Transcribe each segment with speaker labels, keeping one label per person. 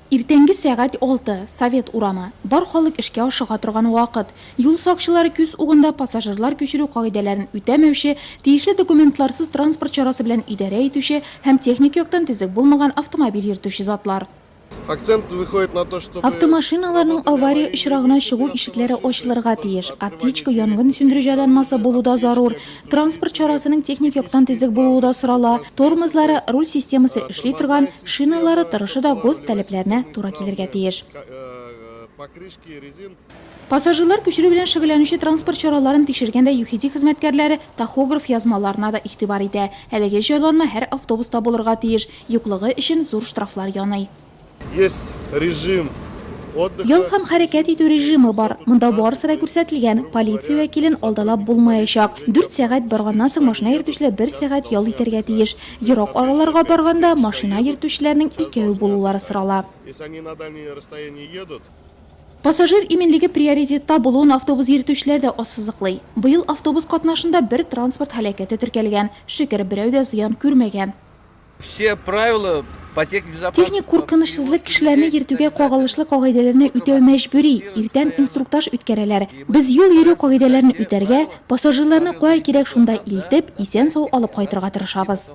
Speaker 1: Иртәнге сәгать алты, Совет урамы. Бар халык эшкә ашыга торган вакыт. Юл сакчылары күз угында пассажирлар күчерү кагыйдәләрен үтәмәүче, тиешле документларсыз транспорт чарасы белән идарә итүче һәм техник яктан төзек булмаган автомобиль йөртүче затлар.
Speaker 2: Акцент выходит на то, чтобы
Speaker 1: Автомашиналарның авария очрагына чыгу ишекләре ачылырга тиеш. Аптечка, янгын сүндерү җайланмасы булу да зарур. Транспорт чарасының техник яктан төзек булуы да сорала. Тормозлары, руль системасы эшли торган, шиналары торышы да ГОСТ таләпләренә туры килергә тиеш. Пассажирлар күчерү белән шөгыльләнүче транспорт чараларын тикшергәндә ЮХИДИ хезмәткәрләре тахограф язмаларына да игътибар итә. Әлеге җайланма һәр автобуста булырга тиеш, юклыгы өчен зур штрафлар яный.
Speaker 2: Есть режим отдыха.
Speaker 1: Ял һәм хәрәкәт итү режимы бар. Монда барысы да күрсәтелгән. Полиция вәкилен алдалап булмаячак. Дүрт сәгать барганнан соң машина йөртүчеләр бер сәгать ял итәргә тиеш. Ерак араларга барганда машина йөртүчеләрнең икәү булулары сорала. Пассажир иминлеге приоритетта булуын автобус йөртүчеләр дә ассызыклый. Быел автобус катнашында бер транспорт һәлакәте теркәлгән. Шөкер, берәү дә зыян күрмәгән.
Speaker 3: Все правила по технике безопасности.
Speaker 1: Техник куркынычсызлык кешеләрне йөртүгә кагылышлы кагыйдәләрне үтәү мәҗбүри. Иртән инструктаж үткәрәләр. Без юл йөрү кагыйдәләрен үтәргә, пассажирларны кая кирәк шунда илтеп, исән-сау алып кайтырга тырышабыз.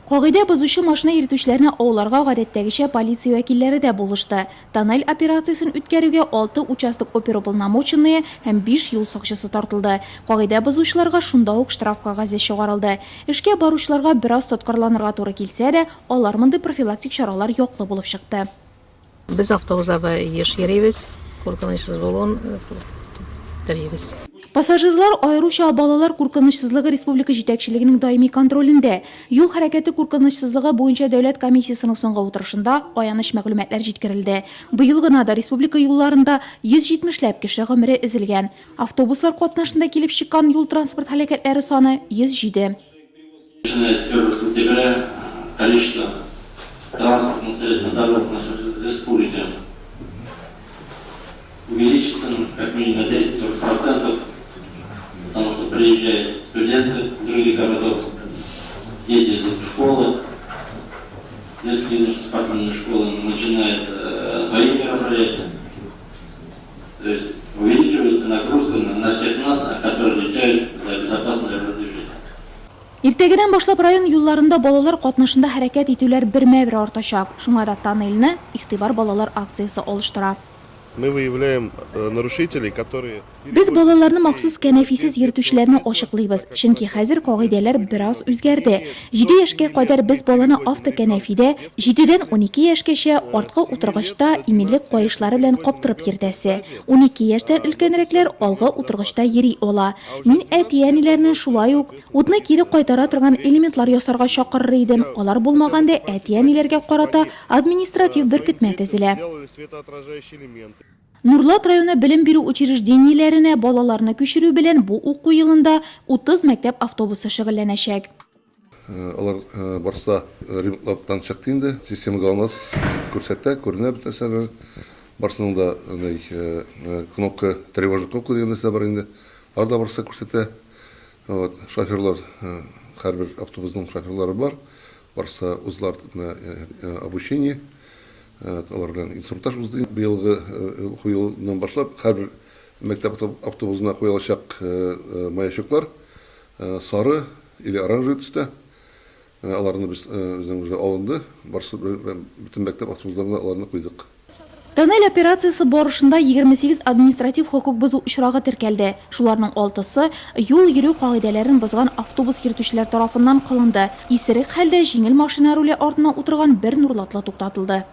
Speaker 1: Кагыйдә бозучы машина йөртүчеләрне ауларга гадәттәгечә полиция вәкилләре дә булышты. Тоннель операциясен үткәрүгә алты участок оперуполномоченные һәм биш юл сакчысы тартылды. Кагыйдә бозучыларга шунда ук штраф кәгазе чыгарылды. Эшкә баручыларга бераз тоткарланырга туры килсә дә, алар мондый профилактик чаралар яклы булып чыкты.
Speaker 4: Без автобусларда еш йөрибез, куркынычсыз булуын телибез.
Speaker 1: Пассажирлар, аеруча балалар куркынычсызлыгы республика җитәкчелегенең даими контролендә. Юл хәрәкәте куркынычсызлыгы буенча дәүләт комиссиясенең соңгы утырышында аяныч мәгълүматлар җиткерелде. Быел гына да республика юлларында 170 ләп кеше гомере өзелгән. Автобуслар катнашында килеп чыккан юл-транспорт һәлакәтләре саны, 107.
Speaker 5: Начиная с 1 сентября количество транспортных средств на дорогах нашей республики увеличится как минимум на 30-40%, потому что приезжают студенты из других городов, дети идут в школы, детские спортивные школы начинают э, свои мероприятия. То есть увеличивается нагрузка на всех нас, которые отвечают за безопасное дорожное движение.
Speaker 1: Иртәгәдән башлап район юлларында балалар катнашында хәрәкәт итүләр бермә-бер артачак. Шуңа да тоннельне Игътибар балалар акциясе алыштыра.
Speaker 2: Мы выявляем э, нарушителей, которые...
Speaker 1: Без балаларны махсус кәнәфисез йөртүчеләрне ачыклыйбыз, чөнки хәзер кагыйдәләр бераз үзгәрде. Җиде яшькә кадәр без баланы автокәнәфидә, җидедән 12 яшькәчә арткы утыргычта иминлек каешлары белән каптырып йөртәсе. 12 яшьтән өлкәнрәкләр алгы утыргычта йөри ала. Мин әти-әниләрне шулай ук утны кире кайтара торган элементлар ясарга чакырыр идем, алар булмаганда әти-әниләргә карата административ беркетмә төзелә. Нурлат районы белем бирү учреждениеләренә балаларны күчерү белән бу уку елында 30 мәктәп автобусы шөгыльләнәчәк.
Speaker 6: Алар барысы да ремонтлаудан чыкты инде. Система ГЛОНАСС күрсәтә, күренә бөтен нәрсәләр. Барысының да кнопка, тревожный кнопка дигән нәрсә бар инде. Алар да барысы да күрсәтә. Вот, шоферлар, һәрбер автобусның шоферлары бар. Барысы да уздылар обучение. Алар белән инструктаж узды. Быелгы уку елыннан башлап һәрбер мәктәп автобусына куелачак маячоклар сары или оранжевый төстә. Менә аларны без безнең уже алынды. Барысы бөтен мәктәп автобусларына аларны куйдык.
Speaker 1: Тоннель операциясе барышында 28 административ хокук бозу очрагы теркәлде. Шуларның алтысы юл йөрү кагыйдәләрен бозган автобус йөртүчеләр тарафыннан кылынды. Исерек хәлдә җиңел машина руле артына утырган бер нурлатлы туктатылды.